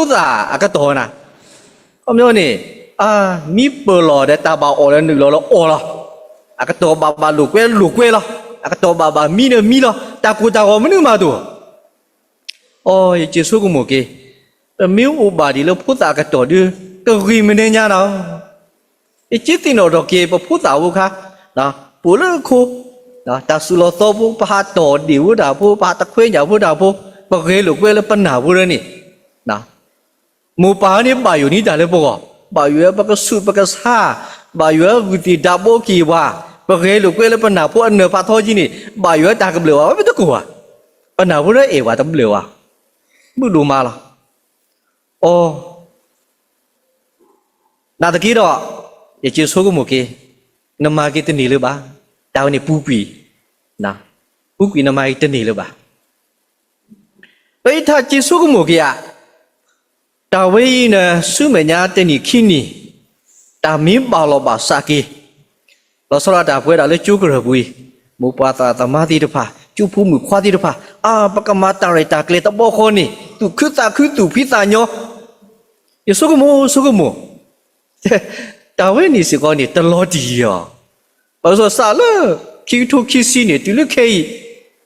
ဖိသၣ်အကတီၢ်နၤ, ခီပညီန့ၣ်, မံပၢၢ်လီၤဒီးတၢ်ဘၣ်အီၣ်လၢနုာ်လီၤလၢအီၣ်လီၤ, အကတီၢ်ဘၣ်ဘၣ်လိာ်ကွဲလိာ်ကွဲလီၤ, အကတီၢ်ဘၣ်ဘၣ်မံဒီးမံလီၤ, တၢ်ကိၢ်တၢ်ဂီၤမနုၤမးတအိၣ်. အိ ယစံးဆိကမိၣ်က့ၤ, ပမ့ၢ်အိၣ်ဘၣ်ဒံးလၢဖိသၣ်အကတီၢ်ဒု, ကဂ့ၤမနုၤညါနၤ ယက့သ့ၣ်နီၣ်ထီၣ်က့ၤ ပဖိသၣ်ဖိခါ, ပအိၣ်လၢခိ, တၢ်သူၣ်လီၤသီဖိ, ပဟးတီၢ်ဒ့ၣ်ဖိတၢ်ဖိ, ပဟးတခွဲညၣ်ဖိတၢ်ဖိ, ပဂဲၤလိာ်ကွဲလၢပနၢ်ဖိဒၢန့ၣ်, မိၢ်ပၢ်န့ၣ်ဘၣ်ယိၣ်န့ၢ်တၢ်လၢပဂီၢ်, ဘၣ်ယိၣ်ဝဲပကဆူးပကဆါ, ဘၣ်ယိၣ်ဝဲဂုၢ်သ့ၣ်ဒၣ်ဘိက့ၤဝၤ, ပဂဲၤလိာ်ကွဲလၢပနၢ်ဖိအနၢၤဖးထီကံန့ၣ်, ဘၣ်ယိၣ်ဝဲတၢ်ကဘျၢၣ်ဝဲ, ဝဲတကိၢ်ဘၣ်, ပနၢ်ဖိဒၢအဲၣ်ဝဲတဘျၢၣ်ဝဲ, မုာ်ဒိၣ်မးလီၤ. အိ နာ်သက့ဒီး, ယစံးဆိကမိၣ်က့ၤ, နမၤက့ၤတန့ၢ်လၢၤဘၣ်, တၢ်ဝဲန့ၣ်ပူၤကွံာ်, ပူၤကွံာ်နမၤက့ၤတန့ၢ်လၢၤဘၣ်. ဒီးယထးစံးဆိကမိၣ်က့ၤဧါ, တၢ်ဝဲအံၤန့ၣ် ဆူမဲာ်ညါတနံၣ်ခံနံၣ်, တၢ်မ့ၢ်ဘၣ်လီၤဘၣ်စးက့ၤ လီၤဆီဒၣ်တၢ်ပဝဲဒၣ်လၢကၠိကရၢၢ်ပူၤအံၤ, မိၢ်ပၢ်သးသမါသ့ၣ်တဖၣ်, ကၠိဖိမုၣ်ခွါသ့ၣ်တဖၣ်, အါ ပကမၤတၢ်ရဲၣ်တၢ်ကျဲၤတဘျီဃီန့ၣ်, သူၣ်ခုသးခုသူၣ်ဖှံသးညီ, ယဆိကမိၣ်ဆိကမိၣ်, တၢ်ဝဲန့ၣ်စ့ၢ်ကီးန့ၣ် တလီၤတံၢ်အီၤ, ပစးလၢ ခံကထိခံဆံန့ၣ် တုၤလၢခဲအံၤ,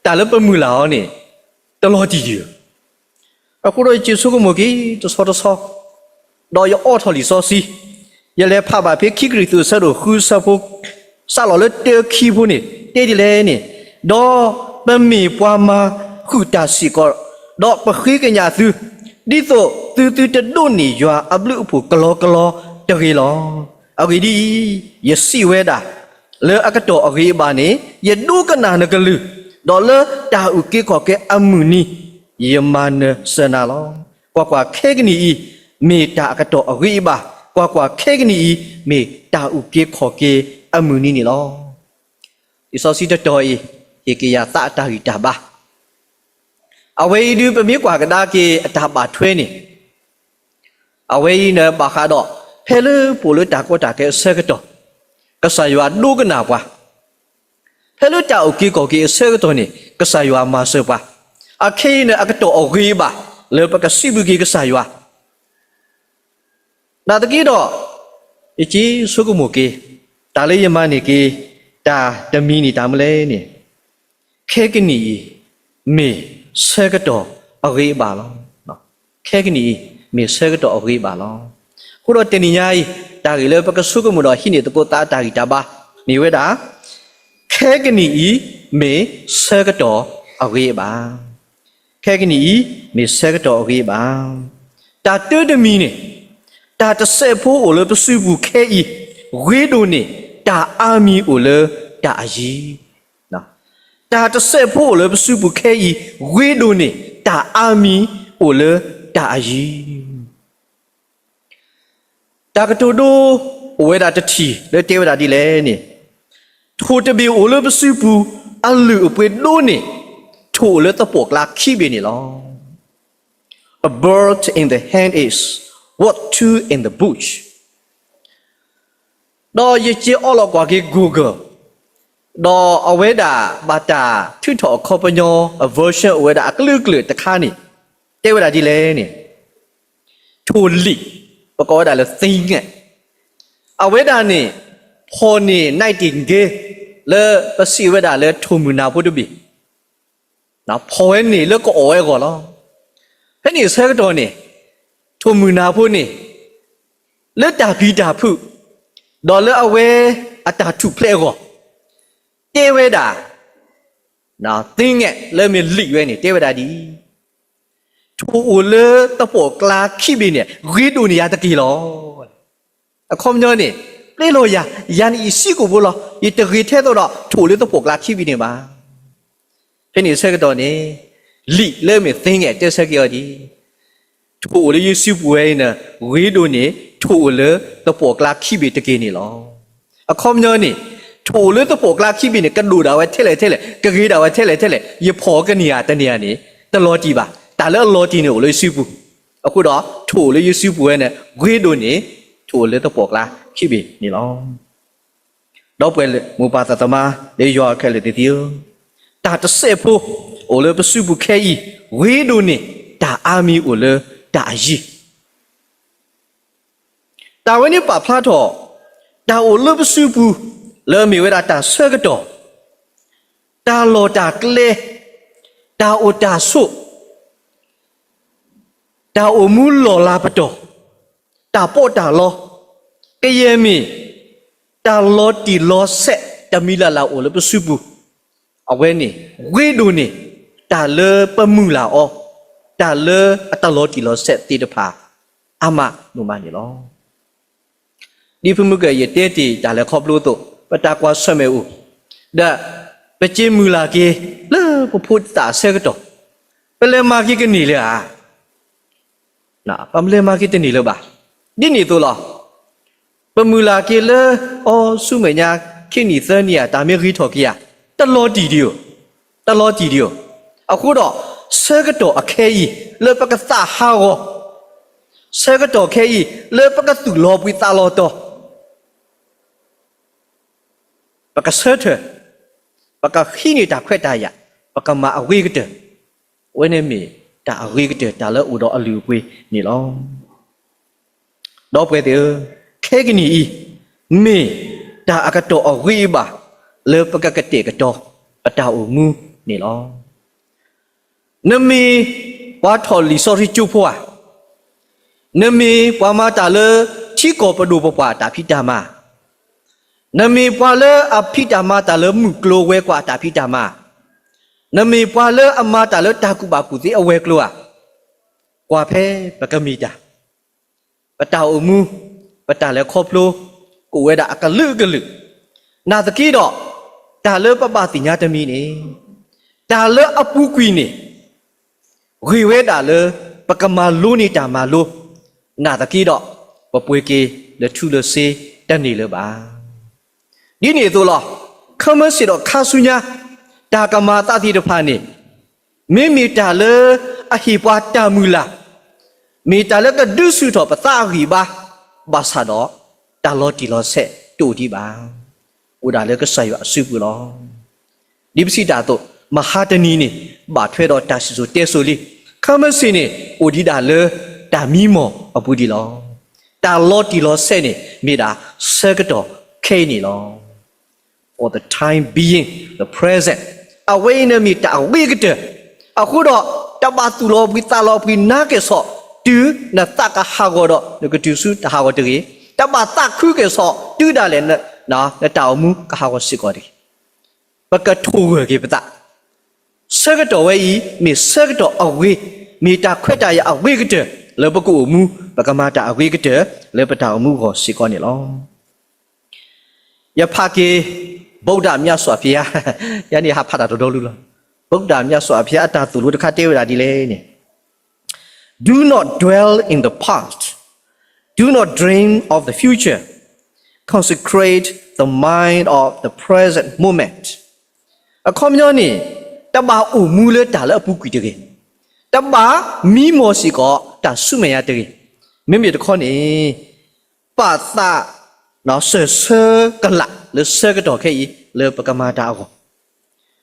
တၢ်လၢပမုၢ်လၢ်အီၤန့ၣ်, တလီၤတံၢ်အီၤ အဃိဒီးယစံးဆိကမိၣ်က့ၤတဆီတဆီ, ဒီးယအိးထီၣ်လံာ်စီဆှံ, ယလဲၤဖးဘၣ်ဖဲခံကရံၣ်သူးအဆၢဒိၣ်ဃုဆၢဖိ, စးလီၤလၢတၢခံဖိန့ၣ် တဲဒ်လဲၣ်န့ၣ်, ဒီးပမ့ၢ်ပှၤမၤဃုာ်တၢ်စ့ၢ်ကီး, ဒီးပဃ့ကညးသု, ဒ်သိးသုသုတဒိးန့ၢ်ယွၤအဘျုးအဖှိၣ်ကလီကလီတဂ့ၤလီၤ. အဂ့ၢ်ဒ်အံၤ, ယစံးဝဲဒၣ်, လၢအကတီၢ်အဂ့ၤအဘၣ်န့ၣ် ယဒိကနၣ်နကလုၢ်, ဒီးလၢတၢ်အုၣ်က့ၤခီၣ်က့ၤအမုၢ်နံၤ ယမၤနၢၤစၢၤနၤလီၤ. ကွၢ်ကွၢ်, ခဲကနံၣ်အံၤ မ့ၢ်တၢ်အကတီၢ်အဂ့ၤအဘၣ်, ကွၢ်ကွၢ်, ခဲကနံၣ်အံၤ မ့ၢ်တၢ်အုၣ်က့ၤခီၣ်က့ၤအမုၢ်နံၤန့ၣ်လီၤ. လံာ်စီဆှံတတီၤအံၤ, ဟ့ၣ်က့ၤယၤသးအတၢ်ဂံၢ်တၢ်ဘါ, အဝဲအံၤဒုး ပမ့ၢ်ကွၢ်ကဒါက့ၤအတၢ်ဘၣ်ထွဲန့ၣ်, အဝဲအံၤန့ၣ်ဘၣ်ဃးဒီး ဖဲလၢပအိၣ်လၢတၢ်ကီတၢ်ခဲအဆၢကတီၢ်, ကစၢ်ယွၤဒိကနၣ်ပှၤ, ဖဲလၢတၢ်အုၣ်က့ၤခီၣ်က့ၤအဆၢကတီၢ်န့ၣ် ကစၢ်ယွၤမၤစၢၤပှၤ, အခဲအံၤန့ၣ် အကတီၢ်အဂ့ၤအဘၣ် လၢပကစံးဘျုးက့ၤကစၢ်ယွၤ နာ်သက့ဒီး, ယစံးဆိကမိၣ်က့ၤ, တၢ်လၢယမၤန့ၢ်က့ၤ တၢ်တမံၤန့ၣ်တၢ်မနုၤလဲၣ်န့ၣ်, ခဲကနံၣ်အံၤ မ့ၢ်ဆၢကတီၢ်အဂ့ၤအဘၣ်လီၤ. ခဲကနံၣ်အံၤ မ့ၢ်ဆၢကတီၢ်အဂ့ၤအဘၣ်လီၤ. အဃိဒီးတနံၤညါအံၤ တၢ်ဂ့ၢ်လၢပကဆိကမိၣ်ဒီးဟံးန့ၢ်သကိးသးအတၢ်ဂံၢ်တၢ်ဘါ မ့ၢ်ဝဲဒၣ်, ခဲကနံၣ်အံၤ မ့ၢ်ဆၢကတီၢ်အဂ့ၤအဘၣ် ခဲကနံၣ်အံၤ မ့ၢ်ဆၢကတီၢ်အဂ့ၤအဘၣ်. တၢ်တၢတမံၤန့ၣ်, တၢ်တစဲးဖိအိၣ်လၢပစုပူၤခဲအံၤ, ဂ့ၤဒိၣ်န့ၢ် တၢ်အါမံၤအိၣ်လၢတၢ်အယံၤ. တၢ်တစဲးဖိအိၣ်လၢပစုပူၤခဲအံၤ, ဂ့ၤဒိၣ်န့ၢ် တၢ်အါမံၤအိၣ်လၢတၢ်အယံၤ. တၢ်ကတိၤဒိ အိၣ်ဝဲဒၣ်တထံၣ်လၢတဲဝဲဒၣ်ဒ်လဲၣ်န့ၣ်, ထိၣ်တဘ့ၣ်အိၣ်လၢပစုပူၤ အလုၢ်အပှ့ၤဒိၣ်န့ၢ် ထိၣ်အိၣ်လၢသပှၢ်ကျါခံဘ့ၣ်န့ၣ်လီၤ. A bird in the hand is worth two in the bush. ဒီးယက့ၤအီလီၤကွၢ်က့ၤ Google, ဒီးအဝဲဒၣ်ဘၣ်တၢ်ထုးထီၣ်အခီပညီ အ version အိၣ်ဝဲဒၣ်အကလုာ်ကလုာ်တခါန့ၣ်, တဲဝဲဒၣ်ဒ်လဲၣ်န့ၣ်, ထိၣ်လံာ်, ပကိးဝဲဒၣ်လၢ သ့ၣ်ငဲး, အဝဲဒၣ်န့ၣ်, ဖီၣ်န့ၢ် nightingale လၢပစံးဝဲဒၣ်လၢထိၣ်မုၢ်နၤဖိတဘ့ၣ် ဖီၣ်ဝဲန့ၣ်လၢကအီၣ်ဝဲအဂီၢ်လီၤ. ဖဲန့ၣ်အဆၢကတီၢ်န့ၣ်, ထိၣ်မုၢ်နၤဖိန့ၣ်, လၢတၢ်ပျံၤတၢ်ဖုး, ဒီးလၢအဝဲအတၢ်ထူၣ်ဖျဲးအဂီၢ်, တဲဝဲဒၣ်, သ့ၣ်ငဲးလၢမ့ၢ်လံာ်ဝဲန့ၣ် တဲဝဲဒၣ်ဒ်အံၤ, ထိၣ်အိၣ်လၢသပှၢ်ကျါခံဘ့ၣ်န့ၣ် ဂ့ၤဒိၣ်န့ၢ်ယၤတက့ၢ်လီၤ. အခီပညီန့ၣ်, ပျဲလီၤယၤ, ယၤန့ၣ်ယစုပူၤဖိလီၤ. ယတဂ့ၤထဲသိးဒီးထိၣ်အိၣ်လၢသပှၢ်ကျါခံဘ့ၣ်န့ၣ်ဘၣ်. ဖဲန့ၣ်အဆၢကတီၢ်န့ၣ်, လံာ်လၢမ့ၢ်သ့ၣ်ငဲးတဲဆၢက့ၤအီၤဒ်အံၤ, ထိၣ်အိၣ်လၢယစုပူၤဝဲအံၤန့ၣ်, ဂ့ၤဒိၣ်န့ၢ်ထိၣ်အိၣ်လၢသပှၢ်ကျါခံဘ့ၣ်တက့ၢ်န့ၣ်လီၤ. အခီပညီန့ၣ်, ထိၣ်အိၣ်လၢသပှၢ်ကျါခံဘ့ၣ်န့ၣ် ကဒိၣ်ဒၣ်ဝဲထဲလဲၣ်ထဲလဲၣ်, ကဂ့ၤဒၣ်ဝဲထဲလဲၣ်ထဲလဲၣ်, ယဖီၣ်ကန့ၢ်ဧါတန့ၢ်ဧါန့ၣ်, တလီၤတံၢ်ဘၣ်. တၢ်လၢအလီၤတံၢ်န့ၣ်အိၣ်လၢယစုပူၤ, အဃိဒီးထိၣ်အိၣ်လၢယစုပူၤဝဲန့ၣ် ဂ့ၤဒိၣ်န့ၢ်ထိၣ်အိၣ်လၢသပှၢ်ကျါခံဘ့ၣ်န့ၣ်လီၤ. ဒီပုၢ်ဝဲၢ်မိၢ်ပၢ်သးသမါလၢယွၤခဲလၢာ်သ့ၣ်ဧၢ, တၢ်တစဲးဖိအိၣ်လၢပစုပူၤခဲအံၤ, ဂ့ၤဒိၣ်န့ၢ်တၢ်အါမံၤအိၣ်လၢတၢ်အယံၤ. တၢ်ဝဲန့ၣ်ပာ်ဖျါထီၣ် တၢ်အိၣ်လၢပစုပူၤ လၢအမ့ၢ်ဝဲဒၣ်တၢ်ဆၢကတီၢ်, တၢ်လီၢ်တၢ်ကျဲ, တၢ်အိၣ်တၢ်ဆိး, တၢ်အိၣ်မူလီၢ်လၤပတီၢ်, တၢ်ပီးတၢ်လီ, ကယဲၢ်မ့ၢ် တၢ်လီၤတံၢ်လီၤဆဲး တမံၤလၢ်လၢ်အိၣ်လၢပစုပူၤ, အဝဲန့ၣ် ဂ့ၤဒိၣ်န့ၢ် တၢ်လၢပမုၢ်လၢ်အီၤ, တၢ်လၢအတၢ်လီၤတံၢ်လီၤဆဲးသ့ၣ်တဖၣ် အါမးမုာ်မးန့ၣ်လီၤ. ဒ်ဖုမုၢ်ကယဲၢ်တဲတ့ၢ်တၢ်လဲၤခီဖျိအသိး, ပတၢ်ကွၢ်ဆၢၣ်မဲာ်အိၣ်, ဒီးပက့ၤမုၢ်လၢ်က့ၤ လၢပဖိသၣ်အဆၢကတီၢ်, ပလဲၤမၤက့ၤကန့ၢ်လၢၤဧါ, ပလဲၤမၤက့ၤတန့ၢ်လၢၤဘၣ်. ဒ်န့ၣ်အသိးလီၤ. ပမုၢ်လၢ်က့ၤလၢ အီဆူမဲာ်ညါ ခံနံၣ်သၢနံၣ်ဧါ တၢ်မ့ၢ်ဂ့ၤထီၣ်က့ၤဧါ, တလီၤတံၢ်ဒံးဧိၤ, တလီၤတံၢ်ဒံးဧိၤ. အဃိဒီး ဆၢကတီၢ်အခဲအံၤ လၢပကသးဟးဂီၤ, ဆၢကတီၢ်ခဲအံၤ လၢပကသူၣ်လီၤဘှံးသးလီၤတီၤ ပကဆၢထၢၣ်, ပကဟံးန့ၢ်တၢ်ခွဲးတၢ်ယာ်, ပကမၤအဂ့ၤကတၢၢ်, အဝဲန့ၣ်မ့ၢ်တၢ်အဂ့ၤကတၢၢ် တၢ်လၢအိၣ်ဒီးအလုၢ်အပှ့ၤန့ၣ်လီၤ. ဒီပုၢ်ဝဲၢ်သ့ၣ်ဧၢ, ခဲကနံၣ်အံၤ မ့ၢ်တၢ်အကတီၢ်အဂ့ၤအဘၣ် လၢပကကတဲာ်ကတီၤ ပတၢ်အိၣ်မူန့ၣ်လီၤ. နမ့ၢ်ပှၤထီၣ်လံာ်စီဆှံကၠိဖိဧါ, နမ့ၢ်ပှၤမၤတၢ်လၢ ထံကီၢ်ပဒိၣ်ပပှၢ်အတၢ်ဖံးတၢ်မၤ, နမ့ၢ်ပှၤလၢအဖံးတၢ်မၤတၢ်လၢမုၢ်ကျိၤဝဲၤကွာ်အတၢ်ဖံးတၢ်မၤ, နမ့ၢ်ပှၤလၢအမၤတၢ်လၢတၢ်ကူၣ်ဘၣ်ကူၣ်သ့အဝဲၤကျိၤဧါ, ကွၢ်ဖဲပကမ့ၢ်တၢ် ပတၢ်အိၣ်မူ, ပတၢ်လဲၤခီဖျိ ကအိၣ်ဝဲဒၣ်အကလုာ်ကလုာ်, နာ်သက့ဒီး တၢ်လၢပဘၣ်သ့ၣ်ညါတမံၤန့ၣ်, တၢ်လၢအပူၤကွံာ်န့ၣ် ဂ့ၤဝဲဒၣ်လၢ ပကမၤလိန့ၢ်တၢ်မၤလိ, နာ်သက့ဒီး ပပှ့ၤက့ၤလၢထူလၢစ့တန့ၢ်လၢၤဘၣ်. ဒ်န့ၣ်အသိးလီၤ. ခီမ့ၢ်စ့ၢ်ဒီးခါဆူညါ တၢ်ကမၤအသးသ့ၣ်တဖၣ်န့ၣ် မ့မ့ၢ်တၢ်လၢအဟ့ၣ်ပှၤတၢ်မုၢ်လၢ်, မ့ၢ်တၢ်လၢကဒုးဆူၣ်ထီၣ်ပသးအဂံၢ်အဘါ, ဘၣ်ဆၣ်ဒီး တၢ်လီၤတံၢ်လီၤဆဲးတအိၣ်ဒံးဘၣ်. အိၣ်ဒၣ်လၢကစၢ်ယွၤအစုပူၤလီၤ. ဒ်ပစံးတၢ်အသိး, မဟါတနံၤန့ၣ် ဘၣ်ထွဲဒီးတၢ်စံၣ်စိၤတဲစိၤလံ. ခီမ့ၢ်စ့ၢ်န့ၣ် အိၣ်ဒံးဒၣ်လၢတၢ်မံမီၢ်အပူၤဒံးလီၤ. တၢ်လီၤတံၢ်လီၤဆဲးန့ၣ် မ့ၢ်ဒၣ်ဆၢကတီၢ်ခဲအံၤန့ၣ်လီၤ. For the time being, the present, အဝဲအံၤန့ၣ်မ့ၢ်တၢ်အဂ့ၤကတၢၢ်. အဃိဒီး တဘၣ်သူၣ်လီၤဘှံးသးလီၤဘှံးနါက့ၤဆီၣ် တုၤနသးကဟးဂီၤဒီး နကတုၤဆူတၢ်ဟးဂီၤတဂ့ၤ. တဘၣ်သးခုက့ၤဆီၣ် တုၤဒၣ်လဲာ် နတၢ်အိၣ်မူကဟးဂီၤစ့ၢ်ကီးတဂ့ၤ. ပကထိၣ်ဂၢၢ်က့ၤပသး ဆၢကတီၢ်ဝဲအံၤ မ့ၢ်ဆၢကတီၢ်အဂ့ၤ, မ့ၢ်တၢ်ခွဲးတၢ်ယာ်အဂ့ၤကတၢၢ် လၢပကအိၣ်မူ, ပကမၤတၢ်အဂ့ၤကတၢၢ် လၢပတၢ်အိၣ်မူအဂီၢ်စ့ၢ်ကီးန့ၣ်လီၤ. ယဖးက့ၤ ဗုဒ္ဓမြတ်စွာဘုရား, ယၤန့ၣ်ဟးဖးတၢ်တဒီလူလီၤ. ဗုဒ္ဓမြတ်စွာဘုရား အတၢ်သိၣ်လိတခါတဲဝဲဒၣ်ဒ်လဲၣ်န့ၣ်, Do not dwell in the past. Do not dream of the future. Consecrate the mind of the present moment. အခီပညီန့ၣ် တဘၣ်အိၣ်မူလၢတၢ်လၢအပူၤကွံာ်တဂ့ၤ, တဘၣ်မံမီၢ်စ့ၢ်ကီးတၢ်ဆူမဲာ်ညါတဂ့ၤ. မ့မ့ၢ်တခီန့ၣ် ပာ်သးစၢၢ်ဆၢကလးလၢဆၢကတီၢ်ခဲအံၤ လၢပကမၤတၢ်အဂီၢ်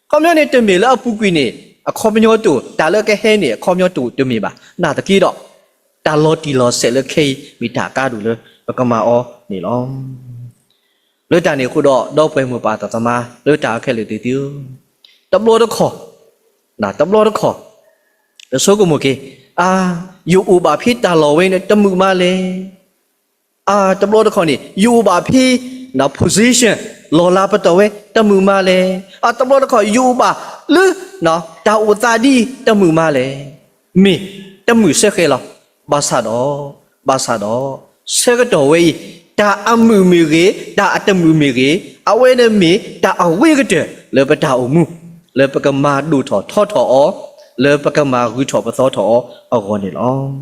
အခီပညီန့ၣ် တမ့ၢ်လၢအပူၤကွံာ်န့ၣ် အခီပညီတအိၣ်, တၢ်လၢကဟဲန့ၣ် အခီပညီတအိၣ်တမ့ၢ်ဘၣ်. နာ်သက့ဒီး တၢ်လီၤတံၢ်လီၤဆဲးလၢခဲအံၤ မ့ၢ်တၢ်အကါဒိၣ်လၢပကမၤအီၤန့ၣ်လီၤ. လၢတၢ်န့ၣ်အဃိဒီး ဒီပုၢ်ဝဲၢ်မိၢ်ပၢ်သးသမါ လၢတၢ်ခဲလၢာ်သ့ၣ်သုဧၢ, တဘျီတခီၣ်, တဘျီတခီၣ် ပဆိကမိၣ်က့ၤ, အါ, ယအိၣ်ဘၣ်ဖဲတၢ်လီၢ်ဝဲန့ၣ် တမုာ်မးလဲၣ်. အါ, တဘျီတခီၣ်န့ၣ် ယအိၣ်ဘၣ်ဖဲ position လီၢ်လၤပတီၢ်ဝဲ တမုာ်မးလဲၣ်. အါ, တဘျီတခီၣ် ယအိၣ်ဘၣ်လၢ တၢ်အိၣ်သးဒ်အံၤ တမုာ်မးလဲၣ်. မ့ၢ်တမုာ်စ့ၢ်ကီးလီၤ. ဘၣ်ဆၣ်ဒီး, ဘၣ်ဆၣ်ဒီး, ဆၢကတီၢ်ဝဲအံၤ တၢ်အမုာ်မ့ၢ်ဂ့ၤ, တၢ်အတမုာ်မ့ၢ်ဂ့ၤ, အဝဲန့ၣ်မ့ၢ်တၢ်အဂ့ၤကတၢၢ်လၢပတၢ်အိၣ်မူ, လၢပကမၤဒိၣ်ထီၣ်ထီထီၣ်အီၤ, လၢပကမၤဂုာ်ထီၣ်ပသီထီၣ်အီၤအဂီၢ်န့ၣ်လီၤ.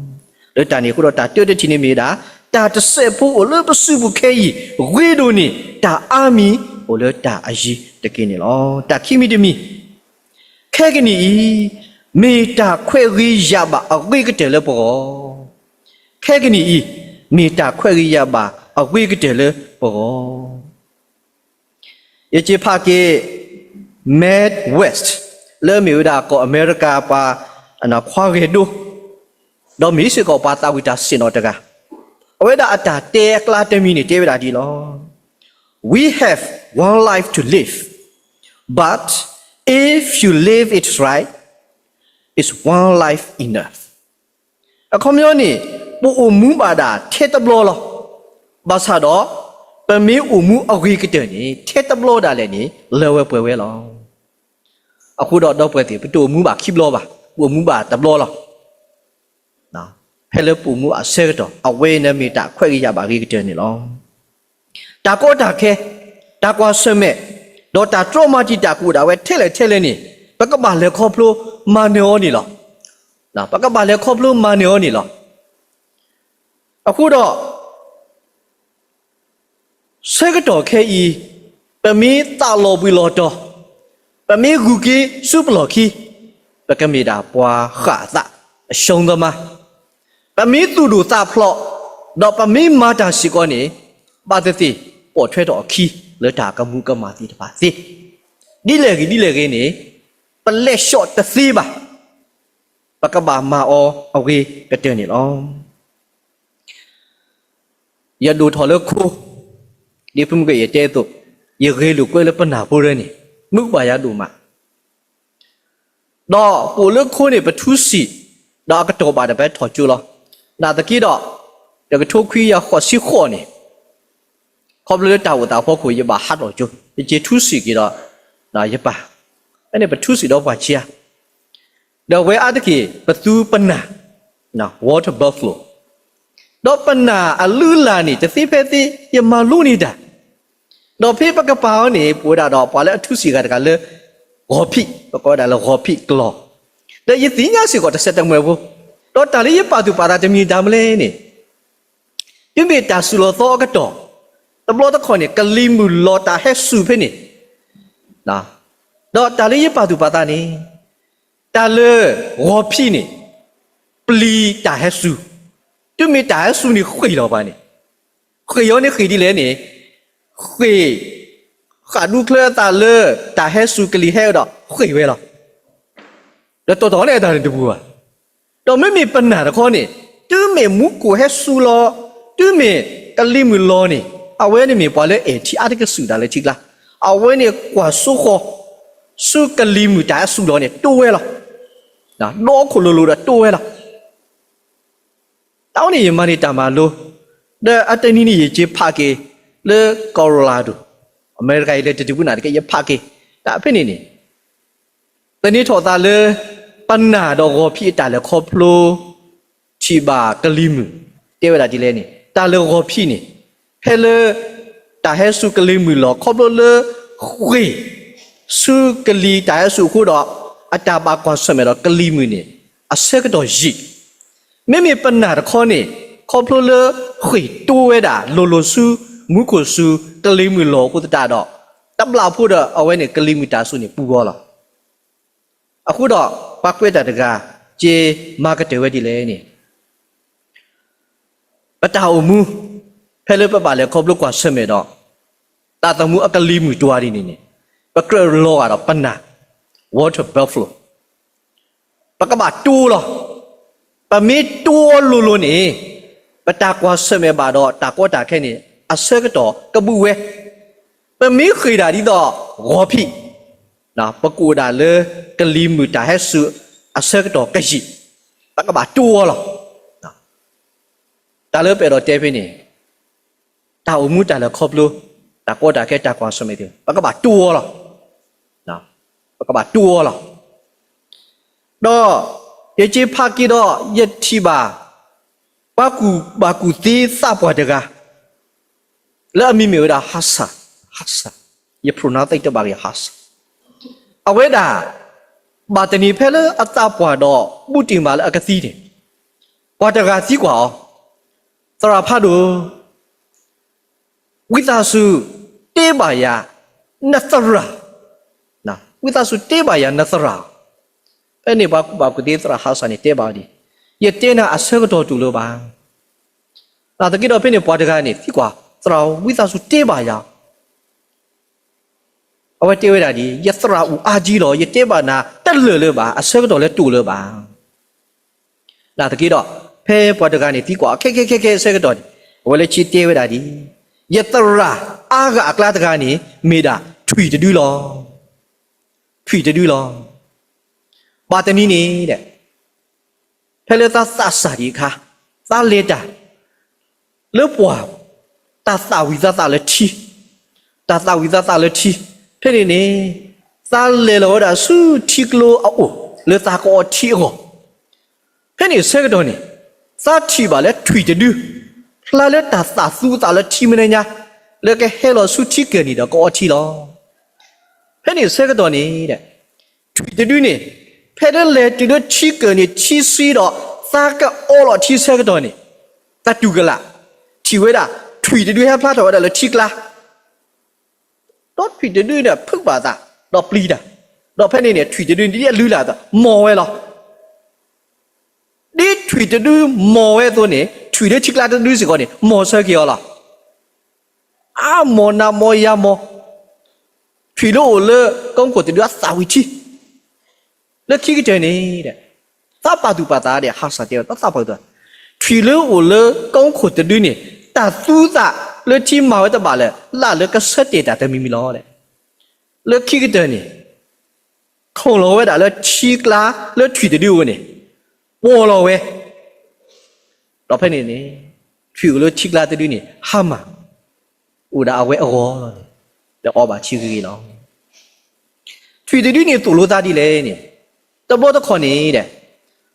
လၢတၢ်န့ၣ်အဃိဒီး တၢ်တၢတထံၣ်န့ၣ်မ့ၢ်ဝဲဒၣ် တၢ်တစဲးဖိအိၣ်လၢပစုပူၤခဲအံၤ ဂ့ၤဒိၣ်န့ၢ် တၢ်အါမံၤအိၣ်လၢတၢ်အယံၤတက့ၢ်န့ၣ်လီၤ. တၢ်ခံမံၤတမံၤ, ခဲကနံၣ်အံၤ မ့ၢ်တၢ်ခွဲးဂ့ၤယာ်ဘၣ်အဂ့ၤကတၢၢ်လၢပဂီၢ်. ခဲကနံၣ်အံၤ မ့ၢ်တၢ်ခွဲးဂ့ၤယာ်ဘၣ်အဂ့ၤကတၢၢ်လၢပဂီၢ်. ယစ့ဖးက့ၤ Mae West လၢအမ့ၢ်ဝဲဒၣ်ကီၢ်အမဲရကၤပှၤ ခွါဂဲၤဒိ ဒီးမ့ၢ်စ့ၢ်ကီးပှၤသးဝံၣ်တၢ်ဆ့ၣ်နီၤတဂၤ, အဝဲဒၣ်အတၢ်တဲအကျါတမံၤန့ၣ် တဲဝဲဒၣ်ဒ်အံၤလီၤ. We have one life to live, but if you live it right, it's one life enough. အခီပညီန့ၣ် ပအိၣ်မူဘၣ်ဒၣ်ထဲတဘျီလီၤ. ဘၣ်ဆၣ်ဒီး ပမ့ၢ်အိၣ်မူအဂ့ၤကတၢၢ်န့ၣ် ထဲတဘျီဒၣ်လဲာ်န့ၣ် လၢာ်ဝဲပှဲၤဝဲလီၤ. အဃိဒီးဒီပုၢ်ဝဲၢ်သ့ၣ် ပတအိၣ်မူဘၣ်ခံဘျီဘၣ်, ပအိၣ်မူဘၣ်တဘျီလီၤ. ဖဲလၢပအိၣ်မူအဆၢကတီၢ် အဝဲန့ၣ်မ့ၢ်တၢ်ခွဲးဂ့ၤယာ်ဘၣ်ဂ့ၤကတၢၢ်န့ၣ်လီၤ. တၢ်ကီတၢ်ခဲ, တၢ်ကွၢ်ဆၢၣ်မဲာ်, ဒီးတၢ်တြီမၤတံာ်တာ်ကအိၣ်ဒၣ်ဝဲထဲလဲၣ်ထဲလဲၣ်န့ၣ် ပကဘၣ်လဲၤခီဖျိမၤနၢၤအီၤန့ၣ်လီၤ. ပကဘၣ်လဲၤခီဖျိမၤနၢၤအီၤန့ၣ်လီၤ. အဃိဒီး ဆၢကတီၢ်ခဲအံၤ ပမ့ၢ်သးလီၤဘှံးလီၤတီၤ, ပမ့ၢ်ဂုာ်က့ၤဆူပလီၢ်ခံ, ပကမ့ၢ်ဒၣ်ပှၤဃၣ်အသး, အရှုံးသမား, ပမ့ၢ်သူၣ်ဒိၣ်သးဖျိး, ဒီးပမ့ၢ်မၤတၢ်စ့ၢ်ကီးန့ၣ် ဘၣ်သ့ၣ်သ့ၣ်ပိာ်ထွဲထီၣ်အခံလၢတၢ်ကမူၤကမၣ်သ့ၣ်တဖၣ်သ့, ဒ်လဲၣ်ဂ့ၤဒ်လဲၣ်ဂ့ၤန့ၣ် ပလဲၤဆှိးတသ့ဘၣ်. ပကဘၣ်မၤအီၤအဂ့ၤကတၢၢ်န့ၣ်လီၤ. ယဒိၣ်ထီၣ်လၢခိ, ဒ်ဖုမုၢ်ကယဲၢ်တဲအသိး, ယဂဲၤလိာ်ကွဲလၢပနၢ်ဖိတဖၣ်န့ၣ် မုာ်ဘၣ်ယၤဒိၣ်မး, ဒီးပအိၣ်လၢခိန့ၣ် ပထူစံာ်, ဒီးအကတီၢ်ဘၣ်ဒီးပဟဲထီၣ်ကၠိလီၤ. နာ်သက့ဒီး တကထိခွံကယၤဃိးဆံဃိးန့ၣ် ခီဖျိလၢတၢ်အိၣ်သးအဖီခိၣ် ယဘၣ်ဟးထီၣ်ကၠိ, ယက့ၤထူစံာ်က့ၤဒီး ယပၢ်, ဖဲန့ၣ်ပထူစံာ်ဒီးပှၤဆံးဧါ, ဒီးဝဲအါတက့ၢ် ပသူပနၢ် water buffalo, ဒီးပနၢ်အလုၢ်အလၢ်န့ၣ် တသ့ဖဲသ့ ယမၤလိန့ၢ်တၢ်, ဒီးဖဲပကပၤအီၤန့ၣ် ပဝဲဒၣ်ဒီးပှၤလၢအထူစံာ်ဂၤတဂၤလၢ ဂီၤဖံး, ပကိးဝဲဒၣ်လၢဂီၤဖံးကျီၤ, ဒီးယသ့ၣ်ညါစ့ၢ်ကီးတစဲးတမှဲၤဖိ, ဒီးတၢ်လၢယပာ်သူၣ်ပာ်သးတမံၤတၢ်မနုၤလဲၣ်န့ၣ် တုၤမ့ၢ်တၢ်စူၤလီၤသီအကတီၢ်, တဘျီတခီၣ်န့ၣ် ကလံၤမုၢ်လီၤတၢ်ဟဲစူၤဖဲန့ၣ်, ဒီးတၢ်လၢယပာ်သူၣ်ပာ်သးန့ၣ် တၢ်လၢဂီၤဖံးန့ၣ် ပျံၤတၢ်ဟဲစူၤ, တုၤမ့ၢ်တၢ်ဟဲစူၤန့ၣ်ဃ့ၢ်လီၤပှၤန့ၣ်, ဃ့ၢ်အီၤန့ၣ်ဃ့ၢ်ဒ်လဲၣ်န့ၣ်, ဃ့ၢ် ဃးဒူချၢအသးလၢ တၢ်ဟဲစူၤကလံၤဟဲဒီးဃ့ၢ်ဝဲလီၤ. ဒီးတီၢ်တီၢ်န့ၣ်အတၢ်န့ၣ်တပူၤဘၣ်. ဒီးမ့မ့ၢ်ပနၢ်တခီန့ၣ်, တုၤမ့ၢ်မူခိၣ်ဟဲစူၤလီၤ, တုၤမ့ၢ်ကလံၤမုၢ်လီၤန့ၣ်, အဝဲန့ၣ်မ့ၢ်ပှၤလၢအဲၣ်ထံအါတက့ၢ်စူၤတၢ်လၢထံကျါ, အဝဲန့ၣ်ကွၢ်စိဃီၤ ဆူကလံၤမုၢ်တၢ်ဟဲစူၤလီၤန့ၣ် တိဝဲလီၤ. ဒီခိၣ်လိၤလိၤဒီးတိဝဲလီၤ. တၢ်ဝဲန့ၣ်ယမၤန့ၢ်တၢ်မၤလိ, ဒီးအတနံၤန့ၣ်ယက့ၤဖးက့ၤလၢ Colorado, အမဲရကၤအံၤ လၢတတုၤပူၤနာ်သက့ ယဖးက့ၤ, တၢ်ဖဲန့ၣ်န့ၣ် သန့ၤထီၣ်သးလၢ ပနၢ်ဒီးဂီၤဖံးအတၢ်လဲၤခီဖျိ ထံၣ်ဘၣ်ကလံၤမုၢ်, တဲဝဲဒၣ်ဒ်လဲၣ်န့ၣ် တၢ်လၢဂီၤဖံးန့ၣ်, ဖဲလၢ တၢ်ဟဲစူၤကလံၤမုၢ်လီၤ ခီဖျိလၢ ဃ့ၢ် ဆူကလံၤတၢ်ဟဲစူၤအဃိဒီး အတၢ်ဘၣ်ကွၢ်ဆၢၣ်မဲာ်ဒီးကလံၤမုၢ်န့ၣ် အဆၢကတီၢ်ယံာ်, မ့မ့ၢ်ပနၢ်တခီန့ၣ် ခီဖျိလၢဃ့ၢ်တိဝဲဒၣ်လိၤလိၤဆူ မူခိၣ်စူၤကလံၤမုၢ်လီၤအဃိသတးဒီး တဘျီဖိဒီးအဝဲန့ၣ်ကလံၤမုၢ်တၢ်စူၤန့ၣ်ပူၤအီၤလီၤ. အဃိဒီး ပှၤကွဲးတၢ်တဂၤ က့ၤမၤကတၢၢ်ဝဲဒ်လဲၣ်န့ၣ် ပတၢ်အိၣ်မူ ဖဲလၢပဘၣ်လဲၤခီဖျိကွၢ်ဆၢၣ်မဲာ်ဒီး တၢ်သးသမူအကလံၤမုၢ်တွၤဒ်န့ၣ်န့ၣ် ပကြၢးလီၤဂာ်ဒီးပနၢ် water buffalo ပကဘၣ်တိလီၤ. ပမ့ၢ်တိအီၤလိၤလိၤန့ၣ် ပတၢ်ကွၢ်ဆၢၣ်မဲာ်ဘၣ်ဒီးတၢ်ကီတၢ်ခဲန့ၣ် အဆၢကတီၢ်ကဘုးဝဲ, ပမ့ၢ်ဃ့ၢ်ဒၣ်ဒ်သိးဂီၤဖံး ပကအိၣ်ဒၣ်လၢကလံၤမုၢ်တၢ်ဟဲစူၤအဆၢကတီၢ်ကယံာ်, ပကဘၣ်တိအီၤလီၤ. တၢ်လၢပအဲၣ်ဒိးတဲဖဲန့ၣ် တၢ်အိၣ်မူတၢ်လဲၤခီဖျိ တၢ်ကီတၢ်ခဲတၢ်ကွၢ်ဆၢၣ်မဲာ်သ့ၣ် ပကဘၣ်တိအီၤလီၤ. ပကဘၣ်တိအီၤလီၤ. ဒီးယက့ၤဖးက့ၤဒီး ယထံၣ်ဘၣ် ပှၤကူၣ်ဘၣ်ကူၣ်သ့သးပှၢ်တဂၤ လၢအမံၤမ့ၢ်ဝဲဒၣ် Hasa, Hasa, ယ pronounce သ့တဘၣ်က့ၤ Hasa, အဝဲဒၣ် ဘၣ်သန့ၤဖဲလၢအသးပှၢ်ဒီး ဘူးတ့ၢ်မးလၢအကသံန့ၣ် ပှၤတဂၤသံကွၢ်အီၤ, သရၣ်ဖးဒိၣ်, ဝံသးစူၤတဲဘၣ်ယၤ နသရၣ်, ဝံသးစူၤတဲဘၣ်ယၤနသရၣ်, ဖဲန့ၣ်ပှၤကူၣ်ဘၣ်ကူၣ်သ့သရၣ် Hasa န့ၣ်တဲဘၣ်အီၤဒ်, ယတဲနၤအဆၢကတီၢ်တူၢ်လိာ်ဘၣ်. နာ်သက့ဒီးဖဲန့ၣ်ပှၤတဂၤန့ၣ် သံကွၢ် သရၣ်ဧၢ ဝံသးစူၤတဲဘၣ်ယၤ အဝဲတဲဝဲဒၣ်ဒ် ယသရၣ်အိၣ်အါကံလီၤ ယတဲဘၣ်နၤတလၢာ်လၢၤဘၣ် အဆၢကတီၢ်လၢတူၢ်လိာ်ဘၣ်. နာ်သက့ဒီး ဖဲပှၤတဂၤန့ၣ်သံကွၢ်အီၤ ခဲခဲခဲခဲအဆၢကတီၢ်န့ၣ် အဝဲလၢခံတဲဝဲဒၣ်ဒ်အံၤ, ယသရၣ်အါဂၤအကျါတဂၤန့ၣ် မ့ၢ်ဒၣ်ထွံၣ်တဒုလီၤ. ထွံၣ်တဒုလီၤ. ဘၣ်တနံၤန့ၣ်ဒီး ဖဲလၢသးသးစၢ်ဒံးအခါ, သးလဲၤတၢ်လၢပှၢ်, တၢ်သၣ်ဝံၤသးသၣ်လၢထံ, တၢ်သၣ်ဝံၤသးသၣ်လၢထံ, ဖဲန့ၣ်န့ၣ် သးလဲၤလီၤဝဲဒၣ်ဆူထံကျိအအိၣ် လၢသးကအီထံအဂီၢ်. ဖဲန့ၣ်ဆၢကတီၢ်န့ၣ် သးထံၣ်ဘၣ်လၢထွံၣ်တဒု, ဖျါလၢတၢ်သၣ်သူသးလၢထံမဲာ်ညါ, လၢကဟဲလီၤဆူထံကၢၢ်နံၤဒီးကအီထံလီၤ. ဖဲန့ၣ်ဆၢကတီၢ်န့ၣ်ဒီး ထွံၣ်တဒုန့ၣ် ဖဲလၢလဲၤတုၤလၢထံကၢၢ်နံၤထံဆှံဒီး သးကအီလီၤထံဆၢကတီၢ်န့ၣ် သးတူၢ်ကလာ် ထံၣ်ဝဲဒၣ် ထွံၣ်တဒုဟဲဖျါထီၣ်ဝဲဒၣ်လၢထံကျါ ဒီးထွံၣ်တဒုန့ၣ်ဖုးဘၣ်သး ဒီးပျံၤတၢ်, ဒီးဖဲန့ၣ်န့ၣ် ထွံၣ်တဒုန့ၣ်ဒ်အလုၢ်လၢ်အသိး မီၢ်ဝဲလီၤ. ဒ်ထွံၣ်တဒုမီၢ်ဝဲအသိးန့ၣ် ထွံၣ်လၢထံကျါတဒုစ့ၢ်ကီးန့ၣ် မီၢ်ဆၢက့ၤအီၤလီၤ. အါမီၢ်နးမီၢ်ယၤမီၢ်, ထွံၣ်လၢအိၣ်လၢကီၢ်ခိၣ်တဒုအသၣ်ဝံၤထံ လၢခံကတၢၢ်န့ၣ် သးပာ်သူၣ်ပာ်သးဒီးဟးစးတဲဝဲ သးသးပာ်သူၣ်, ထွံၣ်လၢအိၣ်လၢကီၢ်ခိၣ်တဒုန့ၣ် တၢ်သူသးလၢထံမၤဝဲတဘၣ်လၢ လၢ်လၢကဆၢတဲာ်တၢ်တမံၤမံၤလီၤ. လၢခံကတၢၢ်န့ၣ် ခိၣ်လီၤဝဲဒၣ်လၢထံကျါလၢထွံၣ်တဒုအအိၣ်န့ၣ် ပှီၢ်လီၤဝဲ, ဒီးဖဲန့ၣ်န့ၣ် ထွံၣ်အိၣ်လၢထံကျါတဒုန့ၣ် ဟါမၢ် အိၣ်ဒၣ်အဝဲအဂီၢ်လီၤန့ၣ် ဒီးအီဘၣ်ထံဂ့ၤဂ့ၤလီၤ. ထွံၣ်တဒုန့ၣ်သိၣ်လိသးဒ်လဲၣ်န့ၣ် တဘျီတခီၣ်န့ၣ်ဒီး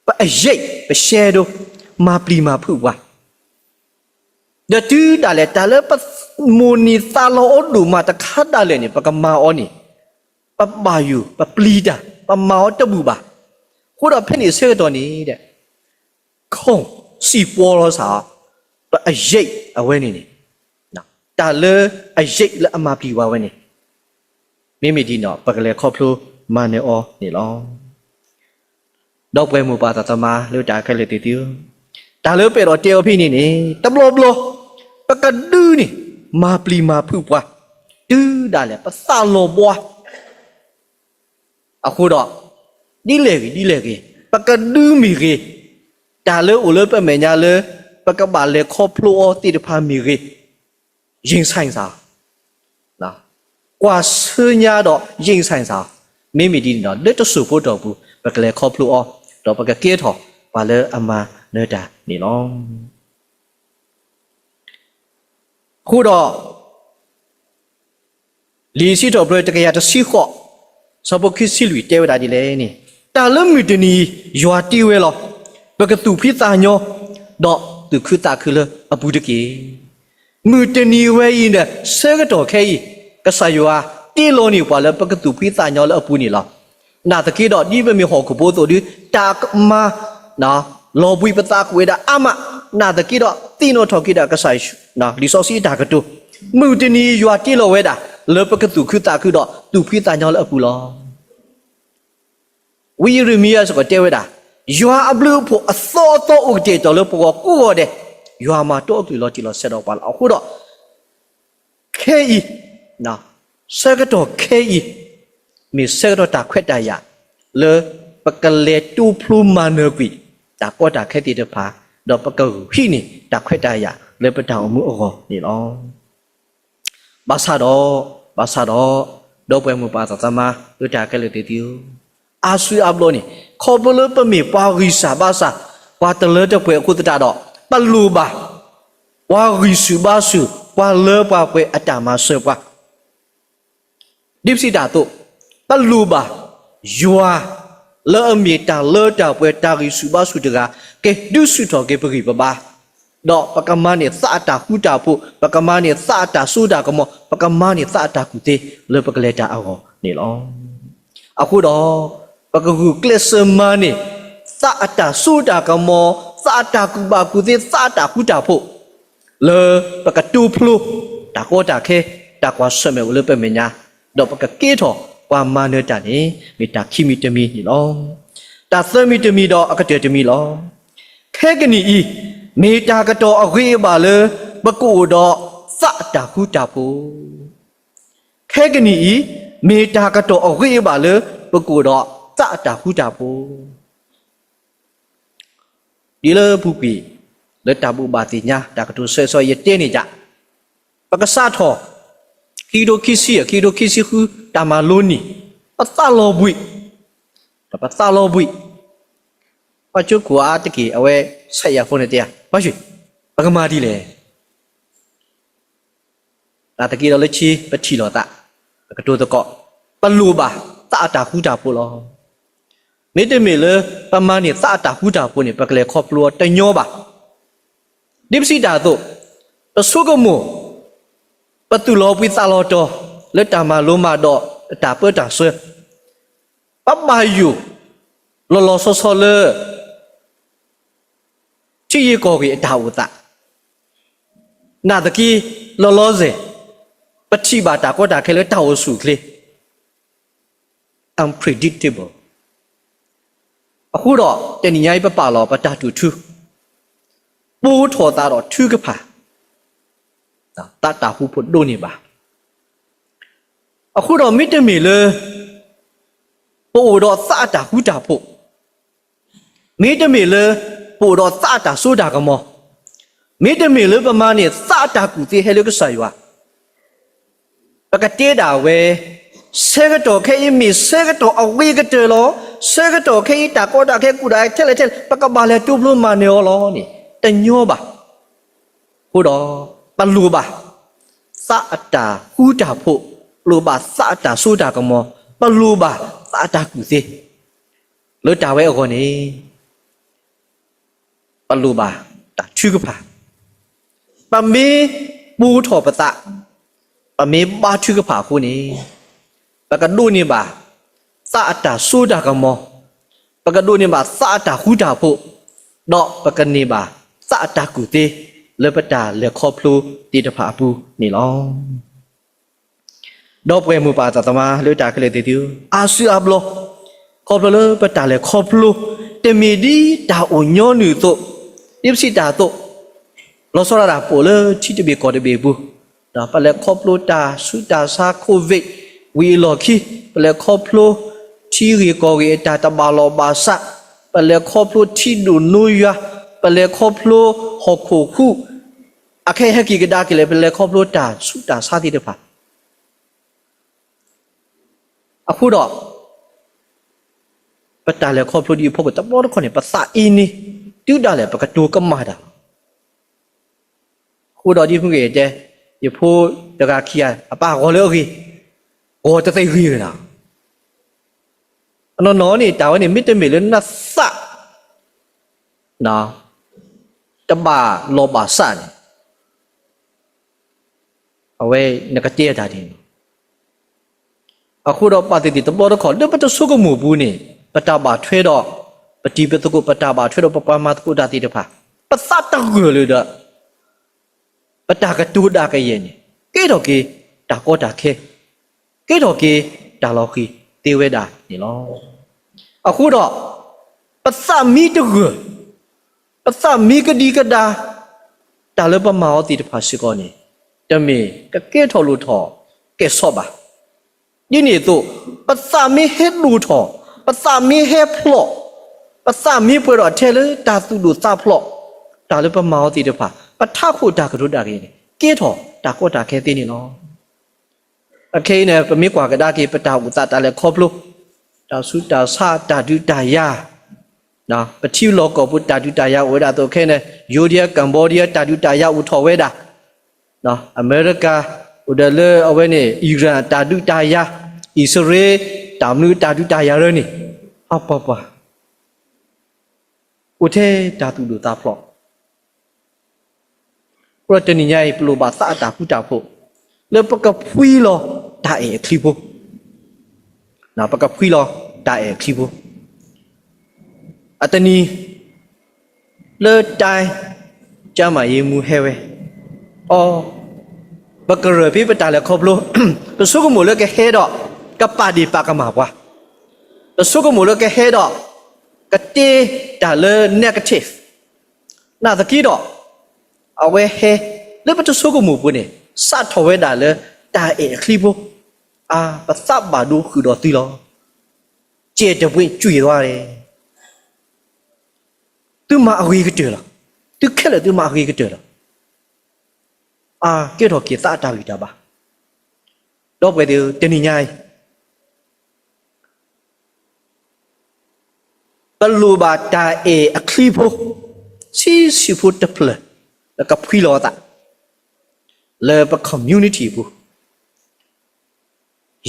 ပအယိတ် ပရှဲဒိ မၤပျံၤမၤဖုးပှၤ ဒီးတုၤဒၣ်လဲာ် တၢ်လၢပမိၣ်န့ၢ်သးလီၤအီၤဒိၣ်မးတခါဒၣ်လဲာ်န့ၣ် ပကမၤအီၤန့ၣ် ပဘၣ်ယိၣ် ပပျံၤတၢ် ပမၤအီၤတဘူၣ်ဘၣ်. အဃိဒီးဖဲန့ၣ်ဆၢကတီၢ်န့ၣ်ဒီး ခိၣ်စံၣ်ပှီၢ်လီၤစ့ၢ် ပအယိတ်အဝဲန့ၣ်န့ၣ် တၢ်လၢအယိတ်လၢအမၤပျံၤပှၤဝဲန့ၣ် မ့မ့ၢ်ဒ်န့ၣ်ဒီး ပကလဲၤခီဖျိမၤနၢၤအီၤန့ၣ်လီၤ. ဒီပုၢ်ဝဲၢ်မိၢ်ပၢ်သးသမါလၢတၢ်ခဲလၢာ်သ့ၣ်သုဧၢ, တၢ်လၢပအဲၣ်ဒိးတဲအီၤဖဲန့ၣ်န့ၣ် တဘျီဘျီ ပကဒုန့ၣ် မၤပျံၤမၤဖုးပှၤ တုၤဒၣ်လဲာ် ပသးလီၤဘှါ အဃိဒီး ဒ်လဲၣ်ဂ့ၤဒ်လဲၣ်ဂ့ၤ ပကဒုမ့ၢ်ဂ့ၤ, တၢ်လၢအိၣ်လၢပမဲာ်ညါလၢ ပကဘၣ်လဲၤခီဖျိအီၤသ့ၣ်တဖၣ်မ့ၢ်ဂ့ၤ, ရင်ဆိုင်စ့ၢ် ကွၢ်ဆၢညါဒီး ရင်ဆိုင်စ့ၢ်, မ့မ့ၢ်ဒ်န့ၣ်ဒီး လၢတစိၢ်ဖိတီၢ်ပူၤ ပကလဲၤခီဖျိအီၤ, ဒီးပကကဲထီၣ်ပှၤလၢအမၤနၢၤတၢ်န့ၣ်လီၤ. အဃိဒီး လံာ်စံးထီၣ်ပတြၢၤတကယၤတဆံဃိး ဆၢဖိခံဆံလွံၢ်တဲဝဲဒၣ်ဒ်လဲၣ်န့ၣ်, တၢ်လၢမုၢ်တနံၤအံၤ ယွၤတ့ဝဲလီၤ. ပကသူၣ်ဖှံသးညီ ဒီးသူၣ်ခုသးခုလၢအပူၤတက့ၢ်. မုၢ်တနံၤဝဲအံၤဒီး ဆၢကတီၢ်ခဲအံၤ ကစၢ်ယွၤတ့လီၤန့ၢ်ပှၤလၢပကသူၣ်ဖှံသးညီလၢအပူၤန့ၣ်လီၤ. နာ်သက့ဒီး ဒ်ပမ့ၢ်ဟီၣ်ခိၣ်ဖိအသိးဒီး တၢ်ကမၤ လီၤဘှံးပသးကအိၣ်ဝဲဒၣ်အါမး, နာ်သက့ဒီး သ့ၣ်နီၣ်ထီၣ်က့ၤဒၣ်ကစၢ်ယ့ၣ်ၡူး လံာ်စီဆှံအတၢ်ကတိၤ, မုၢ်တနံၤယွၤတ့လီၤဝဲဒၣ် လၢပကသူၣ်ခုသးခုဒီး သူၣ်ဖှံသးညီလၢအပူၤလီၤ. ဝံယံးရမံယၤစ့ၢ်ကီးတဲဝဲဒၣ်, ယွၤအဘျုးအဖှိၣ်အသီအသီအိၣ်ကတဲာ်ကတီၤလၢပဂီၢ်ကိးဂီၤဒဲး, ယွၤမၤတီအကလုၢ်လီၤတံၢ်လီၤဆဲးဒီးပှၤလီၤ. အဃိဒီး ခဲအံၤ ဆၢကတီၢ်ခဲအံၤ မ့ၢ်ဆၢကတီၢ်တၢ်ခွဲးတၢ်ယာ် လၢပကလဲၤတိဖျိမၤနၢၤကွံာ် တၢ်ကီတၢ်ခဲသ့ၣ်တဖၣ်, ဒီးပကဂုာ်ဟံးန့ၢ်တၢ်ခွဲးတၢ်ယာ်လၢပတၢ်အိၣ်မူအဂီၢ်န့ၣ်လီၤ. ဘၣ်ဆၣ်ဒီး, ဘၣ်ဆၣ်ဒီး, ဒီပုၢ်ဝဲၢ်မိၢ်ပၢ်သးသမါ လၢတၢ်ခဲလၢာ်သ့ၣ်သုဧၢ, အါစုအါဘျီန့ၣ် ခီဖျိလၢပမ့ၢ်ပှၤဂံၢ်စၢ်ဘါစၢ် ပှၤတလၢတပှဲၤအဃိသတးဒီး ပလိၣ်ဘၣ် ပှၤဂံၢ်ဆူၣ်ဘါဆူၣ် ပှၤလၢပှၤပှဲၤအတၢ်မၤစၢၤပှၤ ဒ်ပစံးတၢ်အသိး, ပလိၣ်ဘၣ် ယွၤ လၢအမ့ၢ်တၢ်လၢတၢ်ပှဲၤတၢ်ဂံၢ်ဆူၣ်ဘါဆူၣ်တဂၤ ကဒုးဆူၣ်ထီၣ်က့ၤပဂံၢ်ပဘါ, ဒီးပကမၤန့ၢ်သးအတၢ်ဃူတၢ်ဖိး, ပကမၤန့ၢ်သးအတၢ်စိတၢ်ကမီၤ, ပကမၤန့ၢ်သးအတၢ်ကူၣ်သ့ လၢပကလဲၤတၢ်အဂီၢ်န့ၣ်လီၤ. အဃိဒီး ပကဂုာ်ကျဲးစၢးမၤန့ၢ် သးအတၢ်စိတၢ်ကမီၤ, သးအတၢ်ကူၣ်ဘၣ်ကူၣ်သ့, သးအတၢ်ဃူတၢ်ဖိး လၢပကတိဖျိ တၢ်ကီတၢ်ခဲ တၢ်ကွၢ်ဆၢၣ်မဲာ်အိၣ်လၢပမဲာ်ညါ, ဒီးပကကဲထီၣ်ပှၤမၤနၢၤတၢ်န့ၣ် မ့ၢ်တၢ်ခံမံၤတမံၤန့ၣ်လီၤ. တၢ်သၢမံၤတမံၤဒီးအကတၢၢ်တမံၤလီၤ. ခဲကနံၣ်အံၤ မ့ၢ်တၢ်ကတီၢ်အဂ့ၤအဘၣ်လၢ ပကအိၣ်ဒီးသးအတၢ်ဃူတၢ်ဖိး ခဲကနံၣ်အံၤ မ့ၢ်တၢ်ကတီၢ်အဂ့ၤအဘၣ်လၢ ပကအိၣ်ဒီးသးအတၢ်ဃူတၢ်ဖိး ဒ်လၢပူၤကွံာ် လၢတၢ်ဘိးဘၣ်သ့ၣ်ညါ တၢ်ကတိၤဆၢဂ့ၤဆၢဝါ ယတဲန့ၣ်ယါ, ပကစးထီၣ် ခံကထိခံဆံ ခံကထိခံဆံဃု တၢ်မၤလိနံၤ, ပသးလီၤဘှံး, ဒီးပသးလီၤဘှံး, ပှၤကၠိခိၣ်အါတက့ၢ် အဝဲ ဆဲးယၤဖိန့ၣ်တဲယၤ, ပှၤဆံ, ပကမၤဒ်လဲၣ်. တၢ်သက့ဒီးလၢခံ ပထံၣ်လိာ်သး, ပကတိၤသကိး, ပလိၣ်ဘၣ် သးအတၢ်ဃူတၢ်ဖိးလီၤ. မ့တမ့ၢ်လၢ ပမၤန့ၢ်သးအတၢ်ဃူတၢ်ဖိးန့ၣ် ပကလဲၤခီဖျိအီၤတညီဘၣ်. ဒ်ပစံးတၢ်အသိး, ပဆိကမိၣ်, ပသူၣ်လီၤဘှံးသးလီၤတီၤ လၢတၢ်မၤလိမၤဒိး တၢ်ပၢတၢ်ဆှၢ, ပဘၣ်ယိၣ် လီၤလီၤဆီဆီလၢ ထံဂ့ၢ်ကီၢ်ဂ့ၢ်အတၢ်အိၣ်သး, နာ်သက့ လီၤလီၤဆဲး ပထံၣ်ဘၣ်တၢ်ကီတၢ်ခဲလၢတၢ်အိၣ်ဆူၣ်အိၣ်ချ့ unpredictable. အဃိဒီး တနံၤညါအံၤ ပပာ်လီၤပတၢ်တူၢ်ထူ, ပိာ်ထီၣ်သးဒီးထုကဖၣ်, သးတၢ်ဃူဖိးဒိၣ်န့ၢ်ဘၣ်. အဃိဒီးမ့တမ့ၢ်လၢ ပအိၣ်ဒီးသးအတၢ်ဃူတၢ်ဖိး, မ့တမ့ၢ်လၢ ပအိၣ်ဒီးသးအတၢ်စိတၢ်ကမီၤ, မ့တမ့ၢ်လၢပမၤန့ၢ်သးအတၢ်ကူၣ်သ့ဟဲလၢကစၢ်ယွၤ, ပကတဲဒၣ်ဝဲ ဆၢကတီၢ်ခဲအံၤမ့ၢ်ဆၢကတီၢ်အဝ့ၢ်ကတၢၢ်လီၤ. ဆၢကတီၢ်ခဲအံၤ တၢ်ကီတၢ်ခဲကူၣ်ဒၣ်ထဲလဲၣ်ထဲလဲၣ် ပကဘၣ်လဲၤတိဖျိမၤနၢၤအီၤလီၤန့ၣ် တညီဘၣ်. အဃိဒီး ပလိၣ်ဘၣ် သးအတၢ်ဃူတၢ်ဖိး, လိၣ်ဘၣ်သးအတၢ်စိတၢ်ကမီၤ, ပလိၣ်ဘၣ်သးအတၢ်ကူၣ်သ့ လၢတၢ်ဝဲအဂီၢ်န့ၣ် ပလိၣ်ဘၣ်တၢ်ထုကဖၣ်. ပမ့ၢ်ပိာ်ထီၣ်ပသး, ပမ့ၢ်ဘါထုကဖၣ်အဃိန့ၣ် ပကဒိးန့ၢ်ဘၣ် သးအတၢ်စိတၢ်ကမီၤ, ပကဒိးန့ၢ်ဘၣ်သးအတၢ်ဃူတၢ်ဖိး, ဒီးပကန့ၢ်ဘၣ်သးအတၢ်ကူၣ်သ့ လၢပတၢ်လဲၤခီဖျိသ့ၣ်တဖၣ်အပူၤန့ၣ်လီၤ. ဒီပုၢ်ဝဲၢ်မိၢ်ပၢ်သးသမါလၢတၢ်ခဲလၢာ်သ့ၣ်သုဧၢ, အါစုအါဘျီ ခီဖျိလၢပတၢ်လဲၤခီဖျိ တမ့ၢ်ဒ်တၢ်အိၣ်ညီနုၢ်အသိး, ဒ်ပစံးတၢ်အသိး, လီၤဆီဒၣ်တၢ်ပအိၣ်လၢထံတဘ့ၣ်ကီၢ်တဘ့ၣ်အပူၤ, ဒီးပလဲၤခီဖျိတၢ်ဆူးတၢ်ဆါ COVID ဝံၤအလီၢ်ခံ, ပလဲၤခီဖျိ ထံဂ့ၢ်ကီၢ်ဂ့ၢ်အတၢ်တဘၣ်လီၢ်ဘၣ်စး, ပလဲၤခီဖျိထံဒိၣ်နိယွၤ, ပလဲၤခီဖျိဟီၣ်ခိၣ်ဟူး, အခဲအံၤဟဲက့ၤကဒါက့ၤလဲၣ် ပလဲၤခီဖျိတၢ်ဆူးတၢ်ဆါသ့ၣ်တဖၣ် အဃိဒီး ပတၢ်လဲၤခီဖျိဒ်အဖီခိၣ်တဘျီတခီၣ်န့ၣ် ပသးအ့န့ တုၤဒၣ်လဲာ်ပကတိၤကမၣ်တၢ်လီၤ. အဃိဒီးဒ်မုၢ်ဂ့ၤတဲ, ယဖိတဂၤခံဂၤ အပၢ်ဂီၤလၢအဂ့ၤ, ဂီၤတသ့ဂ့ၤဝဲဒၣ်. အနီၢ်နီၢ်န့ၣ် တၢ်ဝဲန့ၣ် မ့တမ့ၢ်လၢနသး တဘၣ်လီၢ်ဘၣ်စးန့ၣ် အဝဲနကတဲတၢ်န့ၣ်လီၤ. အဃိဒီးပာ်သ့ၣ်သ့ၣ်တဘျီတခီၣ် လၢပတဆိကမိၣ်ပူၤန့ၣ် ပတၢ်ဘၣ်ထွဲဒီး ပတံၤပသကိး ပတၢ်ဘၣ်ထွဲဒီးပပှၤမၤသကိးတၢ်သ့ၣ်တဖၣ် ပသးတဂၢၢ်လၢၤဒီး ပတၢ်ကတိၤဒၣ်ကယဲၢ်န့ၣ် ကဲထီၣ်က့ၤတၢ်ကီတၢ်ခဲ, ကဲထီၣ်က့ၤတၢ်လီၤဃံၤသ့ဝဲဒၣ်န့ၣ်လီၤ. အဃိဒီး ပသးမ့ၢ်တဂၢၢ်, ပသးမ့ၢ်ကဒံကဒါ, တၢ်လၢပမၤအီၤသ့ၣ်တဖၣ်စ့ၢ်ကီးန့ၣ် တမ့ၢ်ကကဲထီၣ်လိၣ်ထီၣ်ကဲၣ်ဆိးဘၣ်. ဒ်န့ၣ်အသိး ပသးမ့ၢ်ဟဲဒိၣ်ထီၣ်, ပသးမ့ၢ်ဟဲဖျိး, ပသးမ့ၢ်ပှဲၤဒီးထဲလၢတၢ်သူၣ်ဒိၣ်သးဖျိး, တၢ်လၢပမၤအီၤသ့ၣ်တဖၣ် ပထးခိၣ်တၢ်ကတိၤဒၣ်ကယဲၢ်န့ၣ် ကဲထီၣ်တၢ်ကီတၢ်ခဲသ့န့ၣ်လီၤ. အခဲအံၤန့ၣ် ပမ့ၢ်ကွၢ်ကဒါက့ၤ ပတၢ်အိၣ်သးတၢ်လဲၤခီဖျိ, တၢ်ဆူးတၢ်ဆါ တၢ်ဒုးတၢ်ယၤ, ပထံလီၢ်ကီၢ်ပူၤတၢ်ဒုးတၢ်ယၤအိၣ်ဝဲဒၣ်အသိးခဲအံၤန့ၣ် ယိၤဒံယါ Cambodia တၢ်ဒုးတၢ်ယၤအိၣ်ထီၣ်ဝဲဒၣ်, အမဲရကၤ အိၣ်ဒီးလၢအဝဲန့ၣ် Iran တၢ်ဒုးတၢ်ယၤ, အံၣ်စရ့လး တၢ်မနုၤတၢ်ဒုးတၢ်ယၤရၢန့ၣ်, အပှၤပှၤ အိၣ်ထဲတၢ်သူၣ်ဒိၣ်သးဖျိး အဃိဒီးတနံၤညါအံၤ ပလိၣ်ဘၣ်သးအတၢ်ဃူတၢ်ဖိး လၢပကဖှံလီၤတၢ်အဲၣ်အချံဖိ, ပကဖှံလီၤတၢ်အဲၣ်အချံဖိ, အတနံၤ လၢ တိုင်း ကျန်းမာရေးမှူး ဟဲဝဲ, အိ ပကရၢၢ်ဖဲပတၢ်လဲၤခီဖျိ, ပဆိကမိၣ်လၢကဟဲဒီး ကပာ်ဒ့ၣ်ပာ်ကမၣ်ပှၤ, ပဆိကမိၣ်လၢကဟဲဒီး ကတဲတၢ်လၢ negative နာ်သက့ဒီး အဝဲဟဲ လၢပတဆိကမိၣ်ပူၤန့ၣ် စးထီၣ်ဝဲဒၣ်လၢတၢ်အဲၣ်အချံဖိ, အါ ပသးဘၣ်ဒိဃုာ်ဒီးသုလီၤ, ကျဲတပွင့် ကွံာ်သွားတယ်, သုမၤအဂ့ၤကတၢၢ်လီၤ. သုခဲလၢာ်သုမၤအဂ့ၤကတၢၢ်လီၤ. အကဲထီၣ်က့ၤသးအတၢ်ဂံၢ်တၢ်ဘါ, ဒီပုၢ်ဝဲၢ်သ့ၣ်ဧၢ, တနံၤညါအံၤ ပလိၣ်ဘၣ်တၢ်အဲၣ်အချံဖိ ဆံးဆံးဖိတဖျၢၣ် လၢကဖှံလီၤအသး လၢပ community အပူၤ,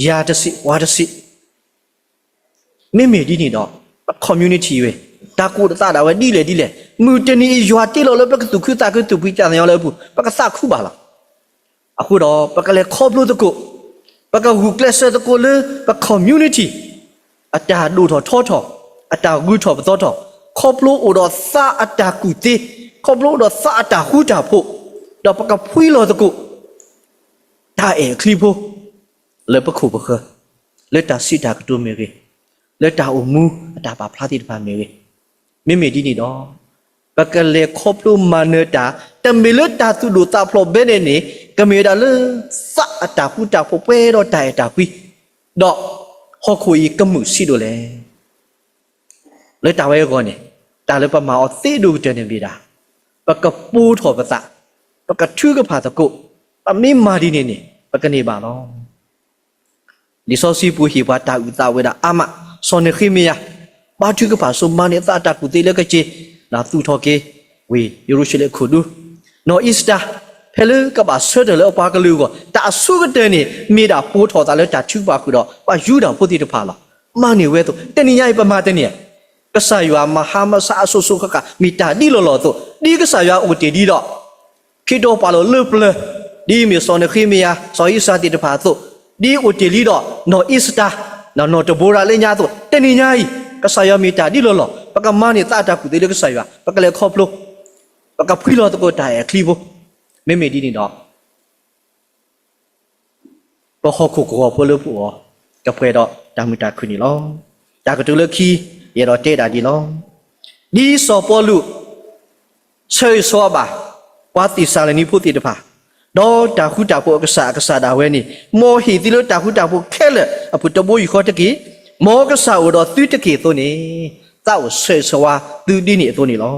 ယၤတစံး ဝၤတစံး, မ့မ့ၢ်ဒ်န့ၣ်ဒီး ပ community ဝဲ တၢ်ကူၣ်တသးဒၣ်ဝဲဒ်လဲၣ်ဒ်လဲၣ်, မုၢ်တနံၤအံၤယွၤတ့လီၤလၢပကသူၣ်ခုသးခု သူၣ်ဖှံသးညီလၢအပူၤ ပကသးခုဘၣ်လီၤ. အဃိဒီး ပကလဲၤခီဖျိသကိး, ပကဂုာ်ကျဲးစၢးသကိးလၢပ community အတၢ်ဒိၣ်ထီၣ်ထီထီၣ်, အတၢ်ဂုၤထီၣ်ပသီထီၣ်, ခီဖျိအိၣ်ဒီးသးအတၢ်ကူၣ်သ့, ခီဖျိအိၣ်ဒီးသးအတၢ်ဃူတၢ်ဖိး, ဒီးပကဖှံလီၤသကိး တၢ်အဲၣ်အချံဖိ လၢပခိၣ်ပဃၢၤ, လၢတၢ်စံးတၢ်ကတိၤမ့ၢ်ဂ့ၤ, လၢတၢ်အိၣ်မူအတၢ်ပာ်ဖျါသ့ၣ်တဖၣ်မ့ၢ်ဂ့ၤ, မ့မ့ၢ်ဒ်န့ၣ်ဒီး ပကလဲၤခီဖျိမၤနၢၤတၢ်, တမ့ၢ်လၢတၢ်သူၣ်ဒိၣ်သးဖျိးဘဲန့ၣ်န့ၣ်, ကမ့ၢ်ဝဲဒၣ်လၢသးအတၢ်ဃူတၢ်ဖိးပှဲၤဒီးတၢ်အဲၣ်တၢ်ကွံ, ဒီးဟီၣ်ခိၣ်အံၤကမုာ်ဆံးဒိၣ်လဲၣ်. လၢတၢ်ဝဲအဂီၢ်န့ၣ်, တၢ်လၢပမၤအီၤသ့ဒိၣ်ကတၢၢ်န့ၣ်မ့ၢ်ဒၣ်, ပကပိာ်ထီၣ်ပသး, ပကထုကဖၣ်သကိး, ပမ့ၢ်မၤဒ်န့ၣ်န့ၣ် ပကန့ၢ်ဘၣ်လီၤ. လံာ်စီဆှံပူၤဟ့ၣ်ပှၤတၢ်အုၣ်သးဝဲဒၣ်အါမး, စီၤနဃ့မယၤ ဘါထုကဖၣ်ဆိမၤန့ၢ်သးအတၢ်ကူၣ်သ့လၢကစ့, သူၣ်ထီၣ်က့ၤ ဝ့ၢ်ယရူၤၡလ့ၣ်အခိၣ်ဒူ, နီၢ်အ့စတၢ် ဖဲလၢကဘၣ်ဆၢထၢၣ်လၢအပှၤကလုာ်အဂီၢ်, တၢ်အဆိကတၢၢ်န့ၣ် မ့ၢ်ဒၣ်ပိာ်ထီၣ်သးလၢတၢ်ထုကဖၣ်ဃုာ်ဒီး ပှၤယူဒၤဖိသ့ၣ်တဖၣ်လီၤ. မၤန့ၢ်ဝဲအသိး တနံၤညါအံၤပမၤတန့ၢ်ဧါ. ကစၢ်ယွၤမၤဟါမၢ်ဆါအစိၤစိၤဃၣ်ဃၣ် မ့ၢ်တၢ်ဒ်လီၢ်လီၢ်အသိး, ဒ်ကစၢ်ယွၤအိၣ်တ့ၢ်ဒံးဒီး ခ့တီၤပာ်လီၤလၢပျၢၤ, ဒ်မ့ၢ်စီၤနဃ့မယၤ, စီၤအ့စတၢ်သ့ၣ်တဖၣ်အသိး, ဒ်အိၣ်တ့ၢ်လံဒီး နီၢ်အ့စတၢ်, နီၢ်တဘိရၤလၢညါအသိး, တနံၤညါအံၤ ကစၢ်ယွၤမ့ၢ်တၢ်ဒ်လီၢ်လီၢ်, ပကမၤန့ၢ်သးအတၢ်ကူၣ်သ့လၢကစၢ်ယွၤ, ပကလဲၤခီဖျိ, ပကဖှံလီၤသကိးတၢ်အဲၣ်အချံဖိ, မ့မ့ၢ်ဒ်န့ၣ်ဒီး ပဟီၣ်ခိၣ်ကဝီၤဖိလၢပအိၣ်အီၤ ကပှဲၤဒီးတၢ်မုာ်တၢ်ခုၣ်န့ၣ်လီၤ. တၢ်ကတိၤလၢခံ ယအဲၣ်ဒိးတဲဒၣ်ဒ်လီၤ. ဒ်စီၤပီလူး ဆၢဂ့ၤဆၢဝါဘၣ် ပှၤသ့းစၤလနံဖိသ့ၣ်တဖၣ်, ဒီးတၢ်ဃူတၢ်ဖိးအကစၢ် အကစၢ်ဒၣ်ဝဲန့ၣ်, မ်ဟ့ၣ်သုလၢတၢ်ဃူတၢ်ဖိးခဲလၢာ်အပူၤ တဘိယူၢ်ဃီတက့ၢ်. မ်ကစၢ်အိၣ်ဒီးသုတက့ၢ်အသိးန့ၣ်, သးအိၣ်ဆၢဂ့ၤဆၢဝါသုဒ်န့ၣ်အသိးန့ၣ်လီၤ.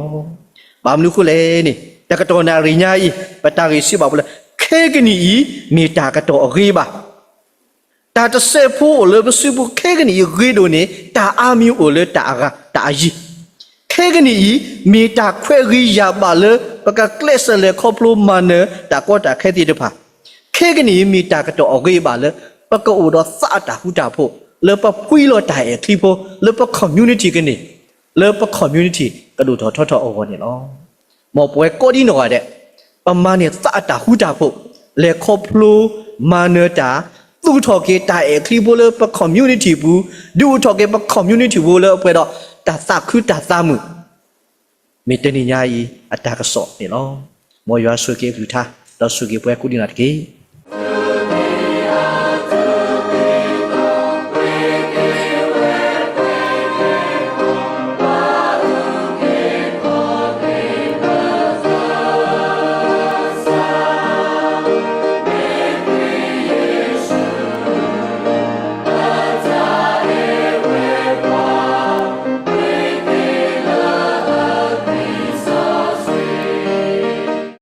ဘၣ်မနုၤအဃိလဲၣ်န့ၣ်, တကတီၢ်နၣ်ရံၣ်ညါအံၤ ပတၢ်ဂ့ၢ်စံးဘၣ်ပှၤလၢ ခဲကနံၣ်အံၤ မ့ၢ်တၢ်ကတီၢ်အဂ့ၤဘၣ်. တၢ်တစဲးဖိအိၣ်လၢပစုပူၤခဲကနံၣ်အံၤဂ့ၤဒိၣ်န့ၣ် တၢ်အါမံၤအိၣ်လၢတၢ်အဂၤတၢ်အယံၤ. ခဲကနံၣ်အံၤ မ့ၢ်တၢ်ခွဲးဂ့ၤယာ်ဘၣ်လၢ ပကကျဲးစၢးလဲၤခီဖျိမၤနၢၤတၢ်ကီတၢ်ခဲသ့ၣ်တဖၣ်. ခဲကနံၣ်အံၤ မ့ၢ်တၢ်ကတီၢ်အဂ့ၤဘၣ်လၢ ပကအိၣ်ဒီးသးအတၢ်ဃူတၢ်ဖိး လၢပဖှံလီၤတၢ်အဲၣ်ချံဖိ လၢပ community ကန့ၣ်, လၢပ community ကဒိၣ်ထီၣ်ထီထီၣ်အဂီၢ်န့ၣ်လီၤ. မ်ပဝဲကိးဒံနီၢ်ဂၤဒဲး ပမၤန့ၢ်သးအတၢ်ဃူတၢ်ဖိး, လဲၤခီဖျိမၤနၢၤတၢ်, သူၣ်ထီၣ်က့ၤတၢ်အဲၣ်ချံဖိလၢပ community ပူၤ, ဒုးအိၣ်ထီၣ်က့ၤပ community ပူၤလၢအပှဲၤဒီး တၢ်သးခုတၢ်သးမုာ်, မ့ၢ်တနံၤညါအံၤအတၢ်ကစီၣ်န့ၣ်လီၤ. မ်ယွၤဆိၣ်ဂ့ၤက့ၤအကလုၢ်ကထါ, ဒီးဆိၣ်ဂ့ၤပှၤကိးဒံနီၢ်ဂၤဒဲးတက့ၢ်.